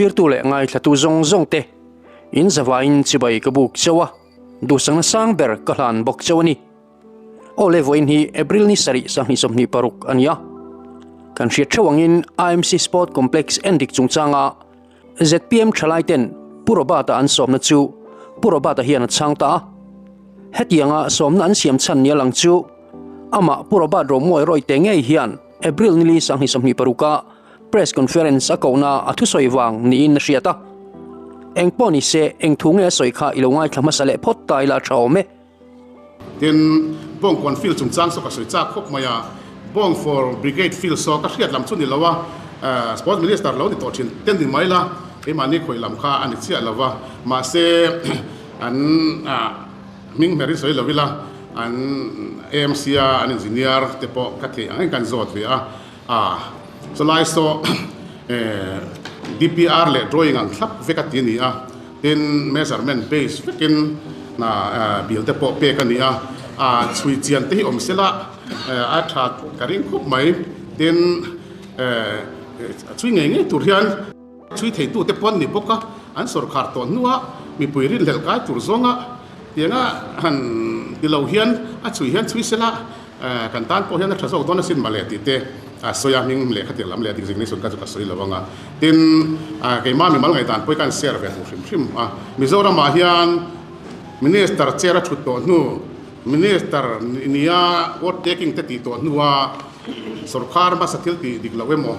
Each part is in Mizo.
Thlirtu leh ngaithlatu zawng zawng te in zavaiin chibai ka buk chauh a, duhsakna sang ber ka hlan bawk chauh a ni. Aw le vawiin hi April ni sarih 2026 a ni a, kan hriat theuh angin IMC Sport Complex endik chungchanga zpm thalai ten Pu Robert-a an sawmna chu Pu Robert-a hian a chhang ta a. Hetianga sawmna an siam chhan nia lang chu amah Pu Robert Romuai Rawite ngei hian April nili 2026-a Press conference a kohna a thusawi vang niin a hriat a. Eng pawh ni se, eng thu nge a sawi kha i lo ngaithla hmasa leh phawt ta ila tha awm e. Tin, Bawngkawn field chungchang saw ka sawi chak khawp mai a, Bawng for Brigade field saw ka hriat lam chu ni lo a, Sports Minister lo ni tawh thin ten ni mai la, keimahni khawih lam kha a ni chiah lo va, mahse an hming hmer in sawi lo ila, an AMC a an engineer te pawh ka theih ang engin kan zawt ve a. A, chulai saw DPR leh drawing ang thlap vek a ti a ni a, tin measurement base vekin hna bill te pawh pek a ni a, a chhui chian te hi awm sela a tha ka ring khawp mai, tin chhui ngei ngei tur hian chhui theitu te pawh an ni bawk a, an sawrkhar tawh hnua mipui rinhlelh kai tur zawnga tianga han ti lo hian a chhui hian chhui sela. Kan tan pawh hian a tha zawk dawn asin male tih te a sawi a, hming lehkha tir lam leh designation kha chu ka sawi lo ang a. Tin, keimah mimal ngaihdan pawh hi ka share ve duh hrim hrim a. Mizoramah hian Minister chair a thut tawh hnu, Minister nia vote taking te tih tawh hnua sorkar hmasa thil tih dik loh emaw,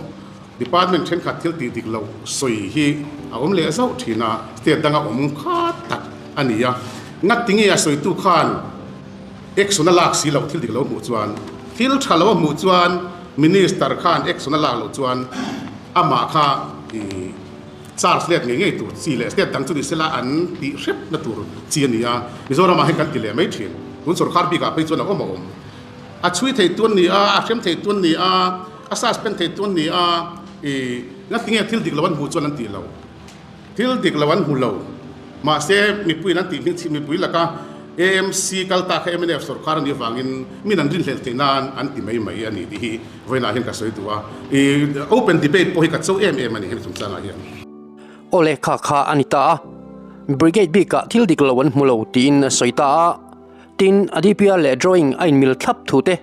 Department thenkhat thil tih dik loh sawi hi a awm leh zauh thin a, state danga awm kha tak a ni a. Ngatinge a sawitu khan Action a lak si loh thil dik lo hmuh chuan, thil tha lo a hmuh chuan Minister khan action a lak loh chuan amah kha charge let ngei ngei tur chi leh state dang chu ni sela an tih hrep na tur chi a ni a, Mizoram ah hian kan ti leh mai thin. Tun sorkar bik ah phei chuan a awm a awm. A chhui thei tu an ni a, a hrem thei tu an ni a, a suspend thei tu an ni a, ih ngatinge thil dik lo an hmuh chuan an tih lo. Thil dik lo an hmu lo. Mahse, mipuiin an tih hming chhim mipui laka AMC kal ta kha mnf sorkar a nih avangin min an rinhlelh theih nan an ti mai mai a ni tih hi vawiinah hian ka sawi duh a. I open debate pawh hi ka cho em em a ni hemi chungchangah hian. Aw le kha kha a ni ta a, Brigade bikah thil dik lo an hmu lo tiin a sawi ta a. Tin, a DPR leh drawing a inmil thlap thu te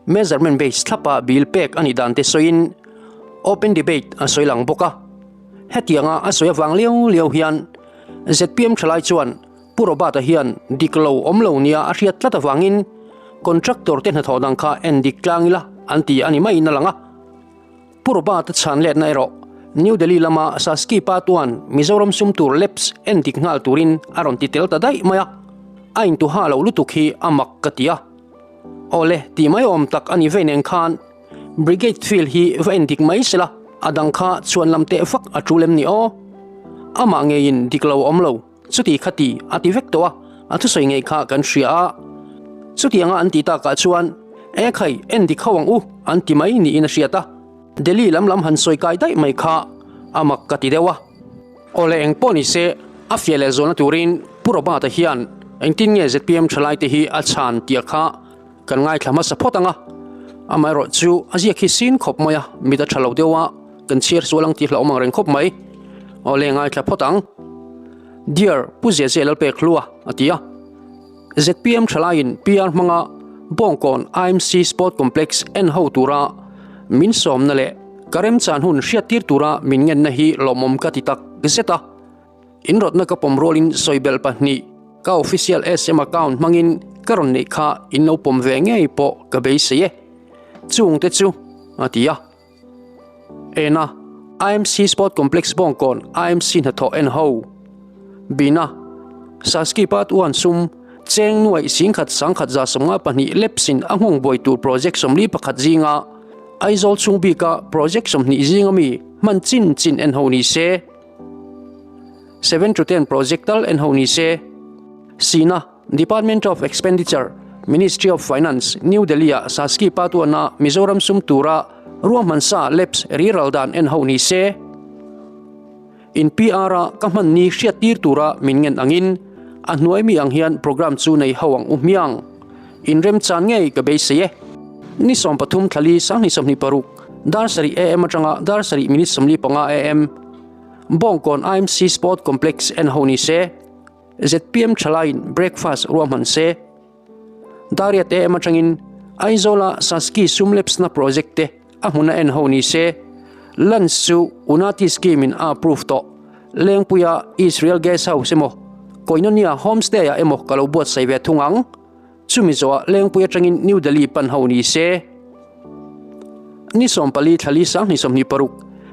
Measurement base thlapa bill pek a nih dan te sawiin open debate a sawi lang bawk a. Hetianga a sawi avang liau liau hian zpm thalai chuan Pu Robert-a hian dik lo awm lo nia a hriat tlat avangin contractor te hnathawh dang kha en dik tlang ila an ti a ni maiin a lang a. Pu Robert-a chhan letna erawh New Delhi lama Saski pa tuan Mizoram sum tur lapse en dik nghal turin a rawn ti tel ta daih mai a. A intuha lo lutuk hi a mak ka ti a. Awle, tih mai awm tak a ni vei nen khan Brigade field hi va en dik mai sela, a dang kha chhuan lam teh vak a tul em ni aw? Amah ngeiin dik lo awm lo, chuti kha ti a ti vek tawh a, a thusawi ngei kha kan hria a. Chutianga an tih takah chuan E khai, en dik ho ang u an ti mai niin a hriat a. Delhi lam lam han sawi kai daih mai kha a mak ka ti deuh a. Awle eng pawh ni se, a fiah leh zawlna turin Pu Robert-a hian engtin nge zpm thalaite hi a chhan tih kha kan ngaithla hmasa phawt ang a. Amaherawh chu a ziak hi sin khawp mai a, mit a tha lo deuh a, kan chhiar sual ang tih hlauhawm ang reng khawp mai. Awle ngaithla phawt ang. Dear Pu Zeze Lalpekhlua a ti a. Zpm thalaiin PR hmanga Bawngkawn IMC Sport Complex en ho tura min sawmna leh ka remchan hun hriattir tura min ngenna hi lawmawm ka ti tak zet a. Inrawtna ka pawm rualin sawibelh pahnih ka official SM account hmangin ka rawn neih kha in lo pawm ve ngei pawh ka beisei e. Chungte chu a ti a. Ena, IMC Sport Complex Bawngkawn IMC hnathawh en ho. Bina, Saski Part One sum cheng nuaih singkhat sangkhat 152 lepsin a nghawng buai tur project 41 zinga Aizawl chhung bika project 20 zinga mi hman chin chin en ho ni se. 7 to 10 project tal en ho ni se. Sina. Department of Expenditure, Ministry of Finance, New Delhi-ah Saski Patuana Mizoram sum tura ruahman sa lapse riral dan en ho ni se. In PR-a ka hman ni hriat tir tura min ngen angin a hnuai mi ang hian program chu nei ho ang u hmiang. In remchan ngei ka beisei e. Ni 13 thla li 2026 dar 7 am atanga dar 7 minute 45 am. Bawngkawn IMC Sport Complex en ho ni se. Zpm thalaiin breakfast ruahman se. Daria te em atangin Aizawla Saski sum lepsna project te a hmuna en ho ni se. Lunch chu Unati scheme in a approve tawh. Lengpuia Israel Guest House emaw Koinonia Homestay ah emaw ka lo buatsaih ve thung ang. Chumi zawhah Lengpui atangin New Delhi pan ho ni se. Ni 14 thlali 2026,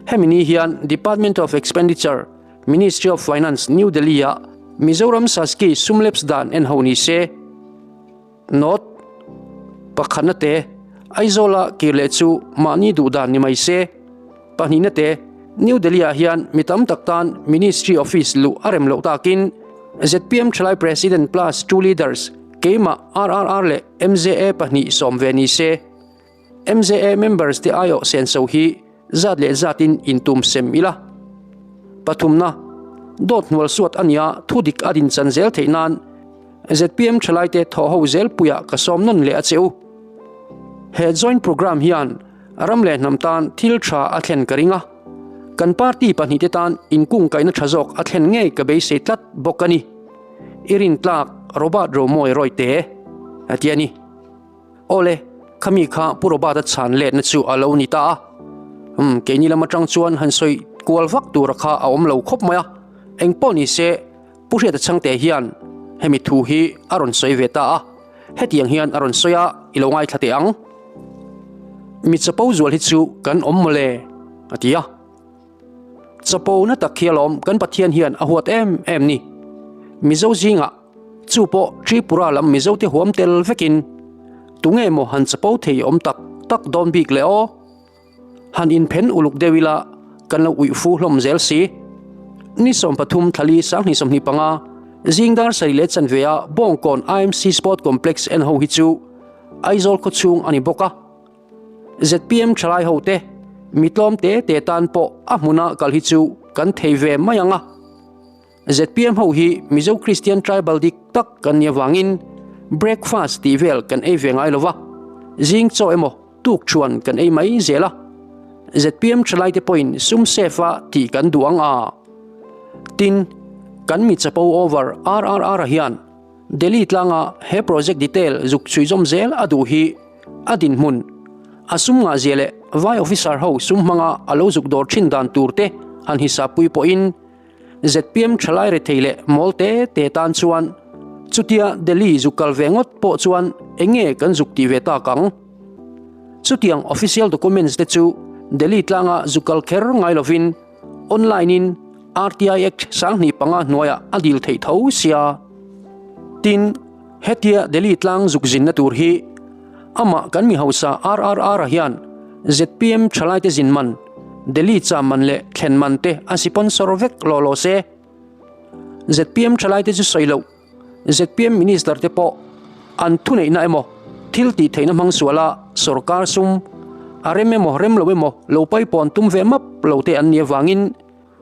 hemi ni hian Department of Expenditure, Ministry of Finance, New Delhi ah Mizoram Saski Sumleps dan en ho ni se. Note, Pakhatna te, Aizawla kir leh chu mahni duh dan ni mai se. Pahnihna te, New Delhi ah hian mi tam tak tan Ministry Office luh a rem loh takin zpm Thalai President plus two leaders keimah RRR leh MZA pahnih sawm ve ni se. MZA members te aiawh senso hi zat leh zatin intum sem ila. Pathumna, dawt hnual suat a nia thu dik a din chan zel theih nan zpm Thalaite thawhho zel puiah ka sawm nawn leh a che u. He joint programme hian Ram leh hnam tan thil tha a thlen ka ring a, kan party pahnihte tan inkungkaihna tha zawk a thlen ngei ka beisei tlat bawk a ni. I rintlak Robert Romawi Rawite a ti a ni. Awle, khami kha Pu Robert-a chhan letna chu a lo ni ta a. Umm, keini lam atang chuan han sawi kual vak tura kha a awm lo khawp mai a, engpawh ni se Pu Hriata Chhangte hian hemi thu hi a rawn sawi ve ta a, hetiang hian a rawn sawi a, i lo ngaithla teh ang. Mi chapo zual hi chu kan awm mawle, a ti a. Chapo na tak hi alawm kan Pathian hian a huat em em ni. Mizo zingah, chu pawh Tripura lam Mizote huam tel vekin, tunge maw han chapo thei awm tak tak dawn bik le aw? Han inphen uluk deuh ila kan lo uih fu hlawm zel si. Ni 13 thlali 2025 zing dar sarih leh chanve ah Bawngkawn IMC Sport Complex en ho hi chu Aizawl khawchhung a ni bawk a. Zpm thalai ho te mi tlawm te te tan pawh a hmuna kal hi chu kan thei ve mai ang a. Zpm ho hi Mizo Kristian tribal dik tak kan nih avangin breakfast tih vel kan ei ve ngai lova, zing chaw emaw tuk chuan kan ei mai zel a. Zpm thalaite pawhin sum safe a tih kan duh ang a. Tin, kan mi chapo over RRR-a hian Delhi tlanga he project detail zuk chhui zawm zel a duh hi a dinhmun, a sum ngahzia leh vai officer ho sum hmanga a lo zuk dawr thin dan tur te han hisapui pawhin Zpm thalai rethei leh mawl te te tan chuan chutia Delhi zuk kal ve ngawt pawh chuan eng nge kan zuk tih ve tak ang? Chutiang official documents te chu Delhi tlanga zuk kal kher ngai lovin online in RTI Act 2005 hnuaiah a dil theih tho sia. Tin, hetia Delhi tlang zuk zinna tur hi amah kan mi hausa RRR-a hian zpm thalaite zin man, Delhi cham man leh thlen man te a sponsor vek law law se. Zpm thalaite chu sawi loh, zpm minister te pawh an thuneihna emaw thil tih theihna hmang suala sorkar sum a rem emaw rem lo emaw lo paipawn tum ve map lo te an nih avangin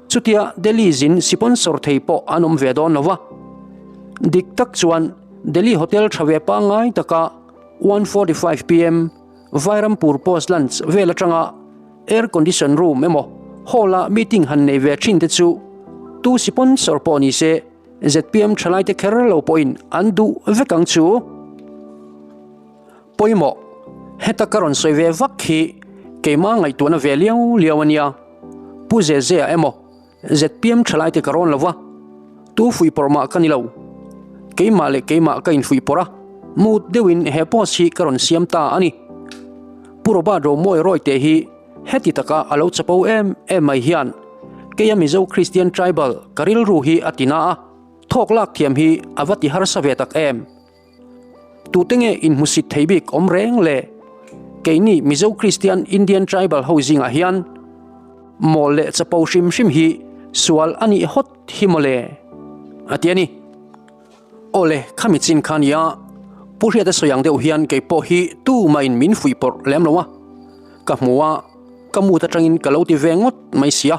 chutia Delhi zin sponsor thei pawh an awm ve dawn lo va. Dik tak chuan Delhi hotel tha ve pangngai taka 1:45 pm Vairampur post lunch vel atanga air condition room emaw hall a meeting han nei ve thin te chu tu sponsor pawh ni se zpm thalaite kher lo pawhin an duh vek ang chu. Pawimawh, heta ka rawn sawi ve vak hi keimah ngaihtuahna ve liau liau a nia. Pu Zezea emaw zpm thalaite ka rawn lo va, tu fuihpawrh mah ka ni lo. Keimah leh keimah ka infuihpawrh a, mut deuhin he post hi ka rawn siam ta a ni. Pu Robert Romawi Rawite hi heti taka a lo chapo em em mai hian keia Mizo Kristian Tribal ka rilru hi a tina a, thawk lak thiam hi a va ti harsa ve tak em. Tute nge inhmusit thei bik awm reng le? Keini Mizo Kristian Indian Tribal ho zingah hian mawl leh chapo hrim hrim hi sual a nih hawt hi mawle, a ti a ni. Awle, khami chin kha nia, Pu Hriata sawi ang deuh hian kei pawh hi tumahin min fuihpawrh lem lo a, ka hmu a, ka mut atangin ka lo ti ve ngawt mai sia.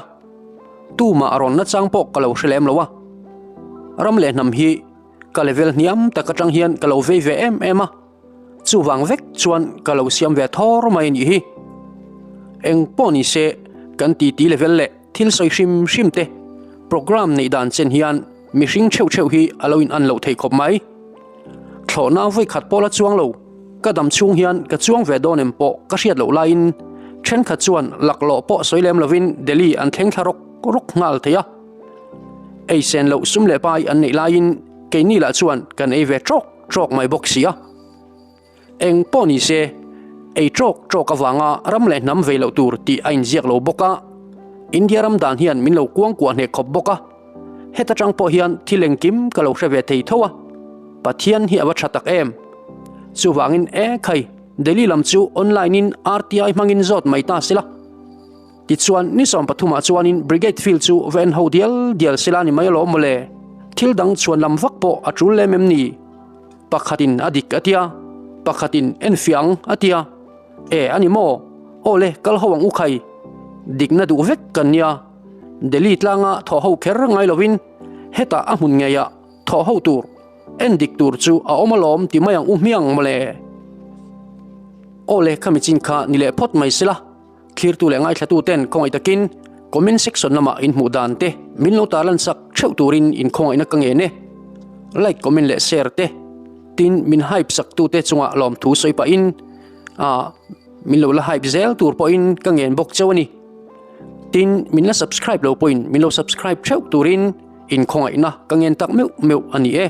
Tumah a rawn nachang pawh ka lo hre lem lo a. Ram leh hnam hi Ka level hniam tak atang hian ka lo vei ve em em a, chuvang vek chuan ka lo siam ve thawr mai a nih hi. Eng pawh ni se, kan titi level leh thil sawi hrim hrim te Programme neih dan chen hian mihring theuh theuh hi a lo in an loh thei khawp mai. Thlawhna vawi khat pawh la chuang lo, ka dam chhung hian ka chuang ve dawn em pawh ka hriat loh laiin thenkhat chuan laklawh pawh sawi lem lovin Delhi an thleng thla rawk rawk nghal thei a. Ei sen loh sum leh pai an neih laiin keini lah chuan kan ei ve trawk trawk mai bawk si a. Eng pawh ni se, ei trawk trawk avanga ram leh hnam vei loh tur tih a inziak lo bawk a, India ram dan hian min lo kuangkuah hneh khawp bawk a, heta tang pawh hian thil engkim ka lo hre ve thei tho a, Pathian hi a va tha tak em! Chuvangin e khai, Delhi lam chu online in RTI hmangin zawt mai ta sela. Tichuan, ni 13 ah chuanin Brigade Field chu va en ho dial dial sela ni mai alawm mawle. Thil dang chhuan lam vak pawh a tul lem em ni? Pakhatin a dik a tia, pakhatin enfiah ang a tia. E, a ni maw? Aw le, kal ho ang u khai. Dikna duh vek kan nia. Delhi tlanga thawh ho kher ngai lovin hetah a hmun ngeiah thawh ho tur, en dik tur chu a awm alawm ti mai ang u hmiang mawle. Aw le, khami chin kha ni leh phawt mai sela. Thlirtu leh ngaithlatu ten khawngaih takin comment section lamah in hmuh dan te min lo tarlan sak theuh turin in khawngaihna ka ngen e. Like, comment leh share te tin min hype sak tu te chungah lawmthu sawi pahin ah min lo la hype zel tur pawhin ka ngen bawk cheu a ni. Tin min la subscribe lo pawhin min lo subscribe theuh turin in khawngaihna ka ngen tak meuh meuh a ni e.